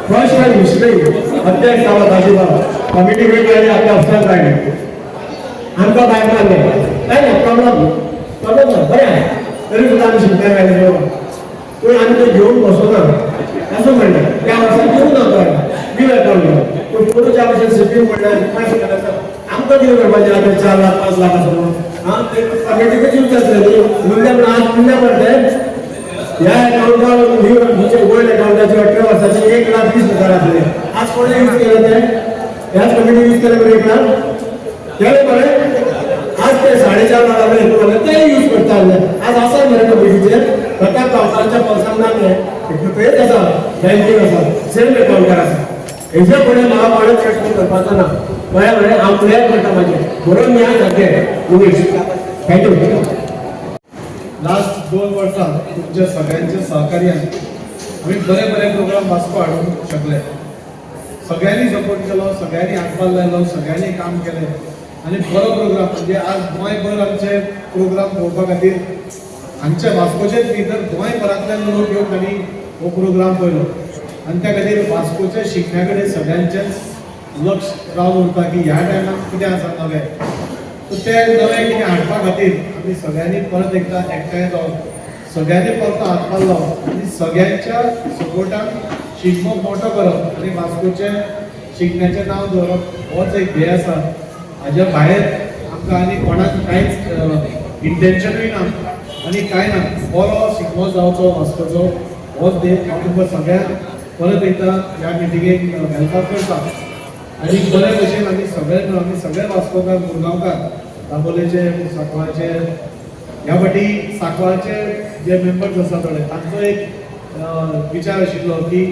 First time history. अध्यक्ष जालो दाजीबाब, committee वेगळी आनी आपल्या ऑफिसान काडली, आमकां भायर मारले. काय ना प्रॉब्लम, प्रॉब्लम ना, बरें आहा. तरी सुद्दां आमी शिगम्याक आयले बाबा. पूण आमी ते घेवन बसोना असो म्हणलें. त्या वर्सा घेवन ना तो न्यू अकाउंट घेवन. पूण पोरूच्या भशेन सिटींग म्हणल्यार मातशें आमकां कितें करपाचें आतां? 4 लाख, 5 लाख आसा म्हणून आं ते कमिटीकूच यूज जातले न्ही. उरले म्हणून आज उरले पडटे. ह्या अकाउंटार म्हणजे ओल्ड अकाउंटाचे 18 वर्साचे 1,20,000 आसले. आज कोणें यूज केले ते? ह्याच कमिटी यूज केले बरें. 1 लाख केले बरें. आज ते 4.5 लाख जाले, ते यूज करता आसले. आज आसा मरे कमिटीचेर. प्रताप गांवकाराच्या पॉल्सान ना, ते थंयच आसा, बँकेन आसा, सेम अकाउंटार आसा. हेच्या फुडें म्हाका कोणेच प्रश्न करपाचो ना. कळ्ळें मरे? हांव क्लियर करता म्हाजें म्हणून मी सारकें उमेश. Thank you. Last 2 वर्सां तुमच्या सगळ्यांच्या सहकार्यान आमी बरे बरे प्रोग्राम वास्को हाडूंक शकले. सगळ्यांनी सपोर्ट केलो, सगळ्यांनी हातभार लायलो, सगळ्यांनी काम केलें आनी बरो प्रोग्राम म्हणजे आज गोंयभर आमचे प्रोग्राम पळोवपा खातीर, आमच्या वास्कोचेच न्ही तर गोंयभरांतल्यान लोक येवन तांणी हो प्रोग्राम पळयलो. आनी त्या खातीर वास्कोच्या शिगम्या कडेन सगळ्यांचेंच लक्ष रावन उरता की ह्या टायमाक कितें आसा नवें. सो ते नवें कितें हाडपा खातीर आमी सगळ्यांनी परत एकदां एकठांय जावन, सगळ्यांनी परतो हातभार लावन आनी सगळ्यांच्या सपोर्टान शिगमो मोठो करप आनी वास्कोचें शिगम्याचें नांव दवरप होच एक ध्येय आसा. हाज्या भायर आमकां आनी कोणाक कांयच इंटेन्शनूय ना आनी कांय ना. बरो शिगमो जावचो वास्कोचो होच ध्येय. हांव तुमकां सगळ्यांक परत एकदां ह्या मिटिंगेक welcome करता आनी बरे भशेन आमी सगळे मेळून, आमी सगळे वास्कोकार, मुरगांवकार, दाबोलेचे, सांकवाळचे, ह्या फाटी सांकवाळचे जे मेंबर्स आसा थोडे, तांचो एक विचार आशिल्लो की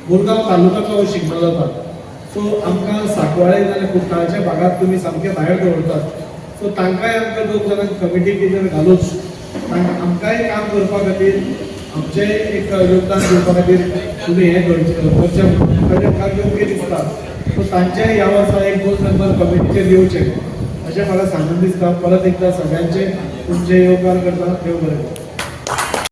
मुरगांव तालुक्याचो हो शिगमो जाता, सो आमकां सांकवाळे जाल्यार कुठ्ठाळच्या भागात तुमी सामके भायर दवरतात. सो तांकांय आमकां दोग जाणांक कमिटी भितर घालून आमकांय काम करपा खातीर, आमचें एक योगदान दिवपा खातीर तुमी हें करचें करचें म्हणून तांकां योग्य दिसता. सो तांचे ह्या वर्सा एक दोन मेंबर कमिटीचेर येवचे अशें म्हाका सांगून दिसता. परत एकदां सगळ्यांचे तुमचे येवकार करता. देव बरें करूं.